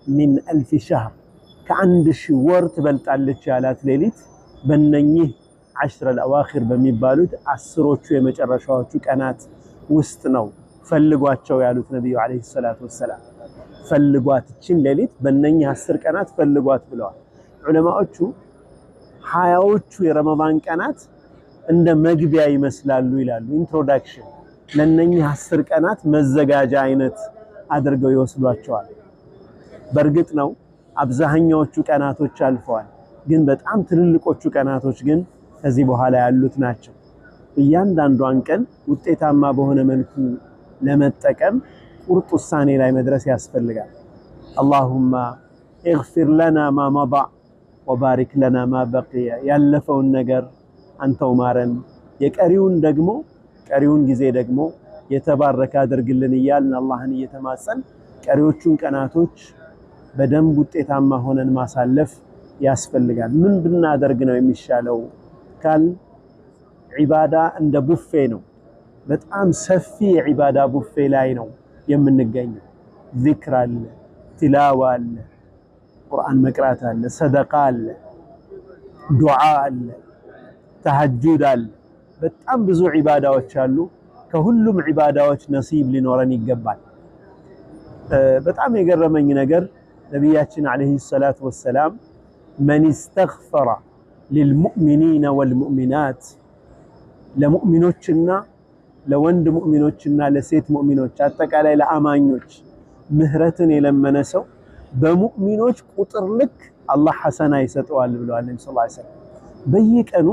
من ألف شهر ከአንድ ሺህ ወር ትበልጣለች ያላት ሌሊት በእነኚህ العشر الأواخر በሚባሉት 10ዎቹ የመጨረሻዎቹ ቀናት ውስጥ ነው ፈልጓቸው ያሉት ነብዩ عليه الصلاة والسلام። ፈልጓት እቺን ሌሊት በእነኚህ 10 ቀናት ፈልጓት ብለዋል። ዑለማዎቹ 20ዎቹ የረመዳን ቀናት እንደ መግቢያ ይመስላሉ ይላሉ። Introduction ለእነኚህ 10 ቀናት መዘጋጃ አይነት አድርገው ይወስዷቸዋል። በእርግጥ ነው አብዛኛዎቹ ቀናቶች አልፈዋል፣ ግን በጣም ትልልቆቹ ቀናቶች ግን ከዚህ በኋላ ያሉት ናቸው። እያንዳንዷን ቀን ውጤታማ በሆነ መልኩ ለመጠቀም ቁርጥ ውሳኔ ላይ መድረስ ያስፈልጋል። اللهم اغفر لنا ما مضى وبارك لنا ما بقي፣ ያለፈውን ነገር አንተው ማረን፣ የቀሪውን ደግሞ ቀሪውን ጊዜ ደግሞ የተባረከ አድርግልን እያልን አላህን እየተማጸን ቀሪዎቹን ቀናቶች በደንብ ውጤታማ ሆነን ማሳለፍ ያስፈልጋል። ምን ብናደርግ ነው የሚሻለው ካል ዒባዳ እንደ ቡፌ ነው። በጣም ሰፊ የዒባዳ ቡፌ ላይ ነው የምንገኘው። ዚክር አለ፣ ቲላዋ አለ፣ ቁርአን መቅራት አለ፣ ሰደቃ አለ፣ ዱዓ አለ፣ ተሐጁድ አለ። በጣም ብዙ ዒባዳዎች አሉ። ከሁሉም ዒባዳዎች ነሲብ ሊኖረን ይገባል። በጣም የገረመኝ ነገር ነቢያችን عليه الصلاة والسلام من استغفر للمؤمنين والمؤمنات ለሙእሚኖችና ለወንድ ሙእሚኖችና ለሴት ሙእሚኖች አጠቃላይ ለአማኞች ምህረትን የለመነ ሰው በሙእሚኖች ቁጥር ልክ አላህ ሐሰና ይሰጠዋል ብለዋል ነብዩ صلى الله عليه وسلم። በየቀኑ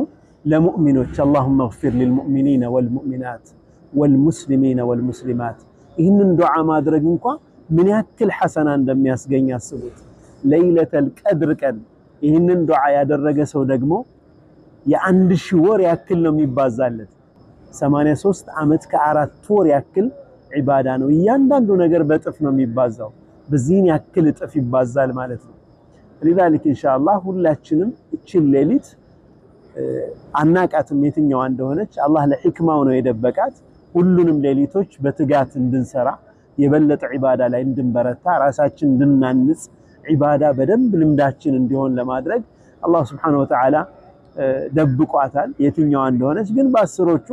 ለሙእሚኖች اللهم اغفر للمؤمنين والمؤمنات والمسلمين والمسلمات ይህንን ዱዓ ማድረግ እንኳ ምን ያክል ሐሰና እንደሚያስገኝ አስቡት። ለይለተል ቀድር ቀን ይህንን ዱዓ ያደረገ ሰው ደግሞ የ1000 ወር ያክል ነው የሚባዛለት። 83 ዓመት ከ4 ወር ያክል ዒባዳ ነው። እያንዳንዱ ነገር በእጥፍ ነው የሚባዛው። በዚህን ያክል እጥፍ ይባዛል ማለት ነው። لذلك ኢንሻአላህ ሁላችንም እቺን ሌሊት አናቃትም የትኛዋ እንደሆነች፣ አላህ ለሕክማው ነው የደበቃት። ሁሉንም ሌሊቶች በትጋት እንድንሰራ የበለጠ ዒባዳ ላይ እንድንበረታ ራሳችን እንድናንጽ ዒባዳ በደንብ ልምዳችን እንዲሆን ለማድረግ አላህ سبحانه وتعالى ደብቋታል የትኛዋ እንደሆነች። ግን በ10ዎቹ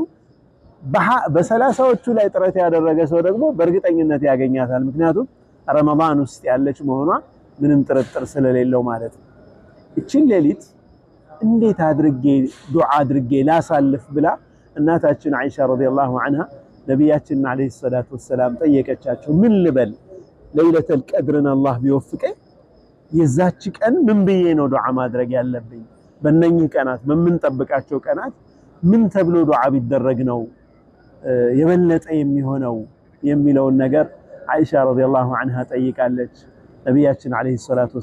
በ30ዎቹ ላይ ጥረት ያደረገ ሰው ደግሞ በእርግጠኝነት ያገኛታል። ምክንያቱም ረመዳን ውስጥ ያለች መሆኗ ምንም ጥርጥር ስለሌለው ማለት ነው። እቺን ሌሊት እንዴት አድርጌ ዱዓ አድርጌ ላሳልፍ ብላ እናታችን አይሻ ረዲየላሁ ዐንሃ ነቢያችንን ዓለይሂ ሰላቱ ወሰላም ጠየቀቻቸው። ምን ልበል ለይለተል ቀድርን አላህ ቢወፍቀኝ የዛች ቀን ምን ብዬ ነው ዱዓ ማድረግ ያለብኝ? በእነኚህ ቀናት በምንጠብቃቸው ቀናት ምን ተብሎ ዱዓ ቢደረግ ነው የበለጠ የሚሆነው የሚለውን ነገር አይሻ ረዲየላሁ ዐንሃ ጠይቃለች። ነቢያችን ዓለይሂ ሰላቱ